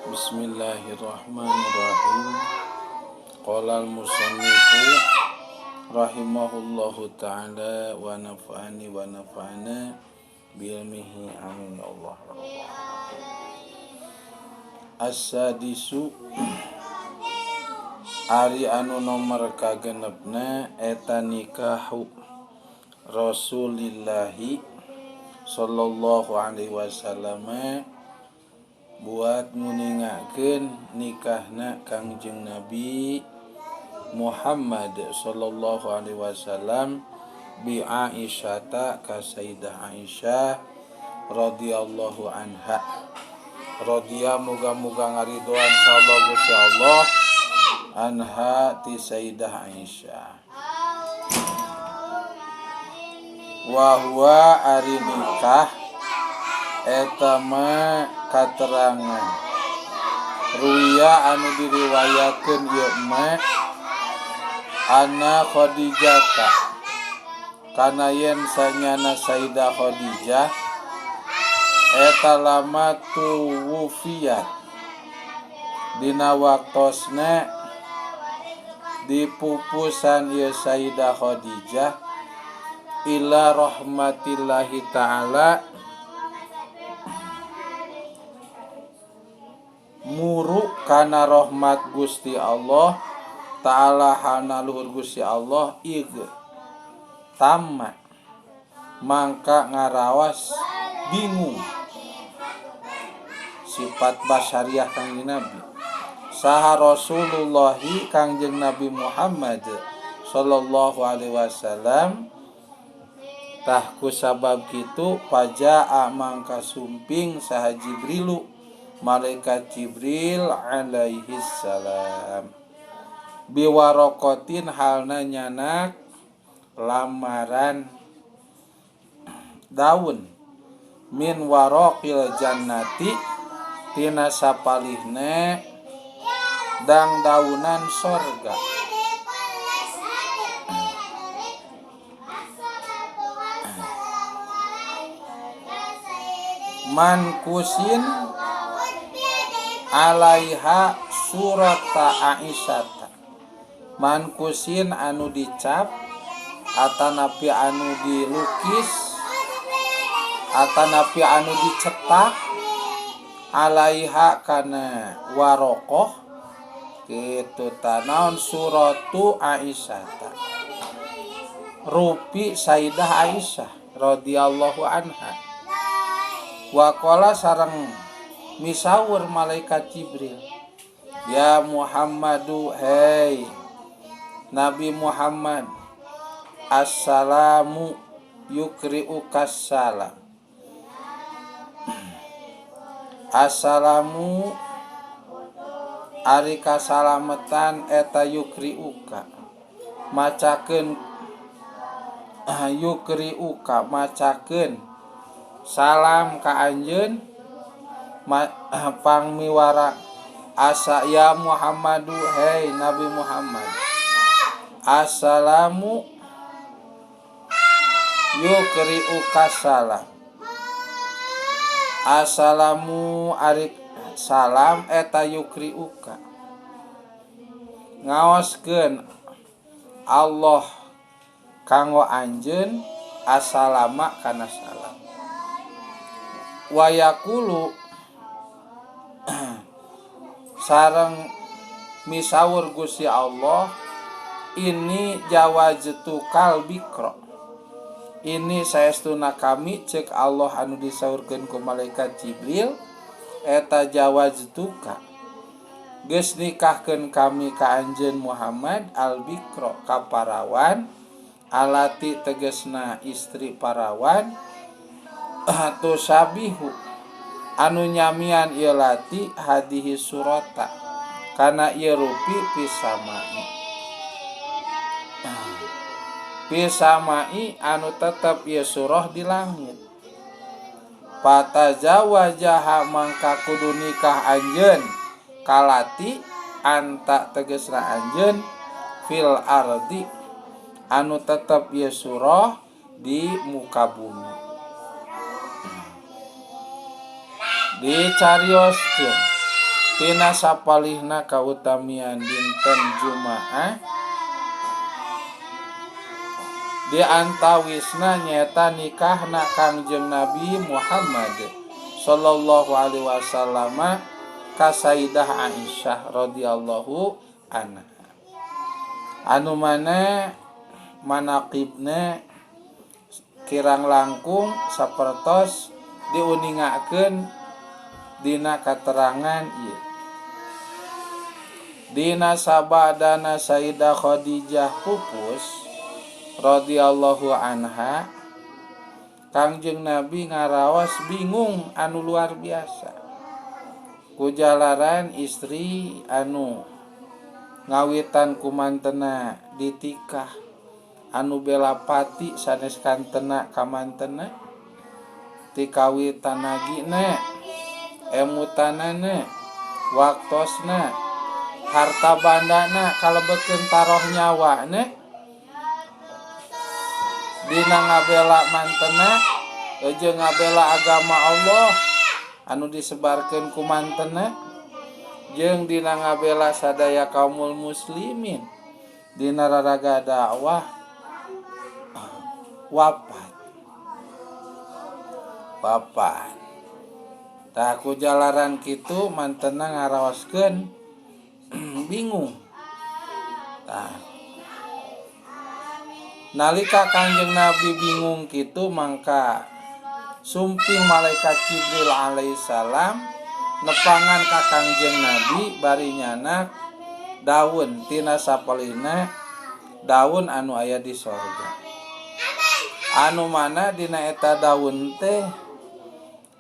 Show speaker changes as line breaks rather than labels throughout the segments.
Bismillahirrahmanirrahim. Qala al-musannifu rahimahullahu ta'ala wa nafa'ani wa nafa'ana bilmihi amin ya Allah. As-sadisu ari anu nomor kagenepna eta nikahu Rasulillahi sallallahu alaihi wasallam buat nguningakeun nikahna Kangjeng Nabi Muhammad sallallahu alaihi wasallam bi Aisyata ka Sayyidah Aisyah radhiyallahu anha. Radhiya muga-muga ngaridoan insyaallah Gusti Allah anha ti Sayyidah Aisyah. Wa huwa ari nikah eta mah katerangan ruya anu diriwayatkeun ieu mah anna Khadijata kana yen sanyana Sayyidah Khadijah eta lama tuwufiyat dina waktosna dipupusan ieu Sayyidah Khadijah ila rahmatillahi ta'ala muru kana rahmat Gusti Allah ta'ala hana luhur Gusti Allah ig tamma mangka ngarawas bingung sifat basyariah Kangjeng Nabi saha Rasulullahi Kangjeng Nabi Muhammad sallallahu alaihi wasallam tah ku sabab kitu pajaa mangka sumping saha Jibrilu malaikat Jibril alaihi salam biwarokotin halna nyanak lamaran daun min waraqil jannati tina sapalihna dang daunan sorga. Mankusin alaiha surata Aisyata mankusin anu dicap atanapi anu dilukis atanapi anu dicetak alaiha kana warokoh kitu tanaon suratu Aisyata rupi Sayyidah Aisyah radhiyallahu anha. Waqala sareng misawur malaikat Jibril, ya Muhammadu hey Nabi Muhammad, assalamu yukri'ukas salam. Assalamu ari kasalametan eta yukri'uka macakeun yukri'uka macakeun salam ka anjeun pangmiwara asa ya Muhammadu hey Nabi Muhammad, assalamu yukri'uka salam. Assalamu ari salam eta yukri'uka ngaoskeun Allah kanggo anjeun assalama kana salam. Wayakulu sareng misawur Gusti Allah ini jawaztukal bikro ini saestuna kami cek Allah anu disaurkeun ku malaikat Jibril eta jawaztuka geus nikahkeun kami ka anjeun Muhammad al bikro ka parawan alati tegesna istri parawan tusabihu anu nyamian ieu lati hadihi surata kana ieu rupi pisamai pisamai anu tetep ieu surah di langit. Patazawajaha mangka kudu nikah anjeun kalati anta tegesna anjeun fil ardi anu tetep ieu surah di muka bumi. Dicarioskeun Tina sapalihna kautamian dinten Jumaah di antawisna nyaeta nikahna Kangjeng Nabi Muhammad sallallahu alaihi wasallam ka Sayyidah Aisyah radhiyallahu anha anu mana manaqibna kirang langkung sapertos diuningakeun dina katerangan ieu. Dina sabadana Sayyidah Khadijah pupus radhiyallahu anha, Kangjeng Nabi ngaraos bingung anu luar biasa kujalaran istri anu ngawitan ku mantena ditikah anu bela pati sanes kantena ka mantena ti kawitan nagina, emutanana, waktosna, harta bandana, kalebetkeun taroh nyawana dina ngabela mantena jeung ngabela agama Allah anu disebarkeun ku mantena jeung dina ngabela sadaya kaumul muslimin dina raraga dakwah wafat. Wafat. Tah ku jalaran kitu mantena ngaraoskeun bingung. Tah nalika Kangjeng Nabi bingung kitu mangka sumping malaikat Jibril alaihissalam nepangan ka Kangjeng Nabi bari nyanak daun tina sapalihna daun anu aya di sorga anu mana dina eta daun teh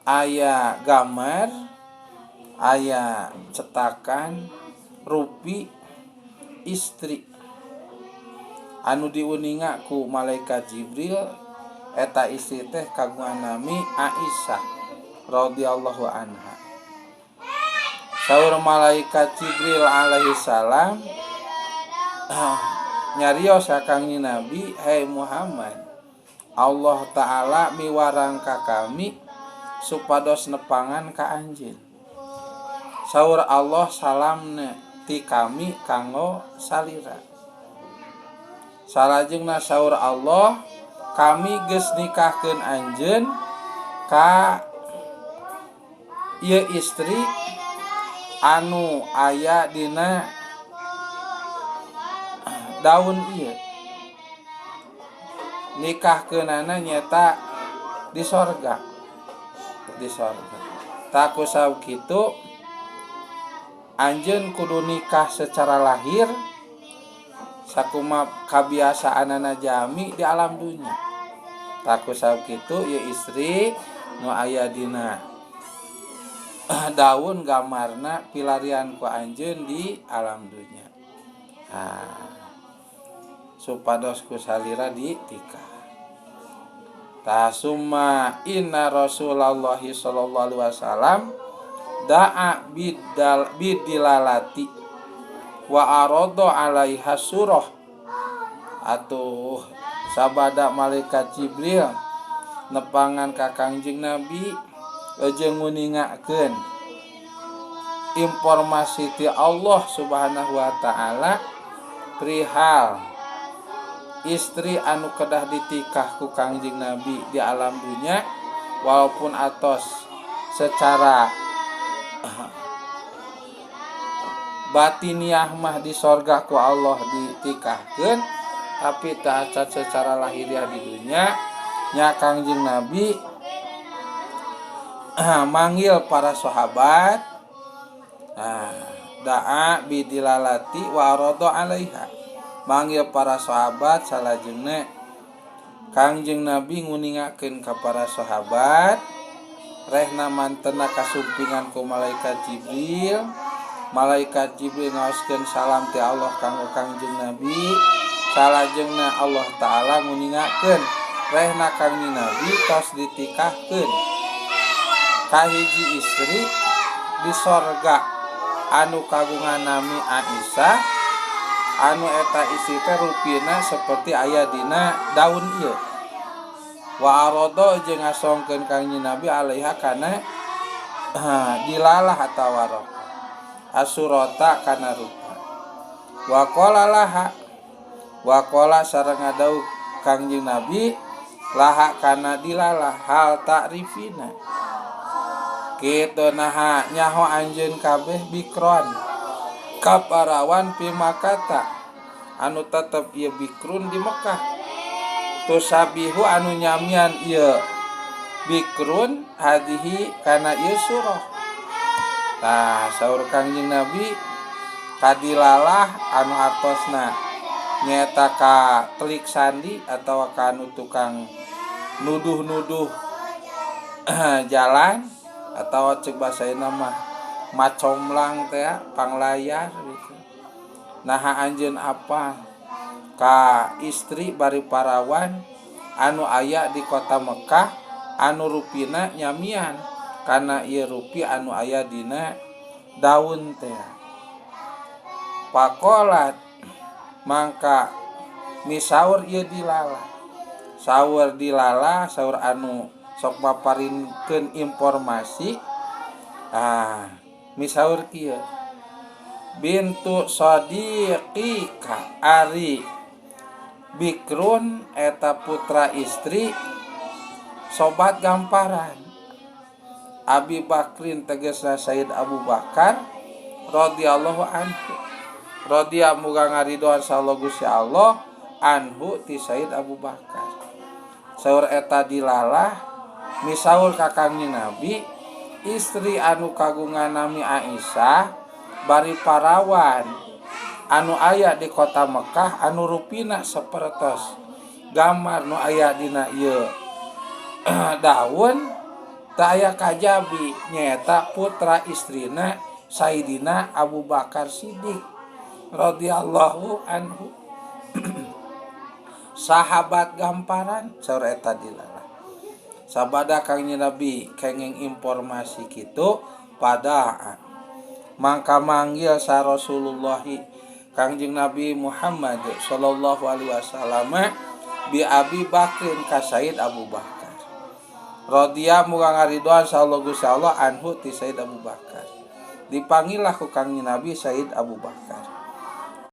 aya gambar, aya cetakan rupi istri anu diuninga ku malaikat Jibril eta istri teh kagungan nami Aisyah radhiyallahu anha. Saur malaikat Jibril alaihi salam nyarios ka Kangjeng Nabi, "Hei Muhammad, Allah Ta'ala miwarang ka kami supados nepangan ka anjeun. Saur Allah salamna ti kami kanggo salira. Salajengna saur Allah kami geus nikahkeun anjeun ka ieu istri anu aya dina daun ieu. Nikahkeunana nyaeta di sorga." Di sorga. Tah ku sabab kitu anjeun kudu nikah secara lahir sakuma kabiasaanana jalmi di alam dunya. Tah ku sabab kitu ieu istri nu aya dina daun gambarna pilarian ku anjeun di alam dunya. Nah, supados ku salira ditikah. Tah summa inna Rasulullah sallallahu alaihi wasallam da'a bidal bidilalati wa arada alaiha surah. Atuh sabada malaikat Jibril nepangan ka Kangjeng Nabi jeung nguningakeun informasi ti Allah Subhanahu wa taala perihal istri anu kedah ditikah ku Kangjeng Nabi di alam dunya walaupun atos secara batiniah mah di sorga ku Allah ditikahkeun, tapi tak secara lahiriah di dunia nya. Kangjeng Nabi manggil para sahabat. Nah, da'a bidilalati wa arada alaiha, manggil para sahabat, salajengna Kangjeng Nabi nguningakeun ka para sahabat rehna mantena kasumpingan ku malaikat Jibril. Malaikat Jibril ngaoskeun salam ti Allah kanggo Kangjeng Nabi. Salajengna Allah Ta'ala nguningakeun rehna Kangjeng Nabi tos ditikahkeun kahiji istri di sorga anu kagungan nami Aisyah, anu eta istri teh rupina seperti aya dina daun ieu. Wa arada jeung ngasongkeun Kangjeng Nabi alaiha kana dilalah atawa waraqah. Asurata kana rupa. Wa qala laha wa qala sareng ngadawuh Kangjeng Nabi laha kana dilalah hal ta'rifina. Kitu naha nyaho anjeun kabeh bikron kaparawan pi Makkata anu tetep ieu bikrun di Mekah. Tusabihu anu nyamian ieu bikrun hadihi kana ieu surah. Tah saur Kangjeng Nabi kadilalah anu artosna nyaeta ka telik sandi atawa ka anu tukang nuduh-nuduh jalan atau cek bahasa mah macomlang teh panglayar gitu. Naha anjeun apa ka istri bari parawan anu aya di kota Mekah anu rupina nyamian kana ieu rupi anu aya dina daun teh. Pakolat mangka misaur ieu dilalah. Saur dilalah saur anu sok paparinkeun informasi misaur kieu bintu sadiqika ari bikrun eta putra istri sobat gamparan Abi Bakrin tegasna Sayyid Abu Bakar radhiyallahu anhu radhiya muga ngaridoan sallallahu Gusti Allah anhu ti Sayyid Abu Bakar. Saur eta dilalah misaur ka Kangjeng Nabi istri anu kagungan nami Aisyah bari parawan anu aya di kota Mekah anu rupina sapertos gambar nu aya dina ieu daun teu aya kajabi nyaeta putra istrina Sayyidina Abu Bakar Siddiq radhiyallahu anhu sahabat gamparan saur eta dilalah. Sabada Kangjeng Nabi kenging informasi kitu pada mangka manggil sa Rasulullah Kangjeng Nabi Muhammad sallallahu alaihi wasallam bi Abi Bakrin ka Sayyid Abu Bakar radhiya muga ngaridoan sallallahu Gusti Allah anhu ti Sayyid Abu Bakar. Dipanggillah ku Kangjeng Nabi Sayyid Abu Bakar.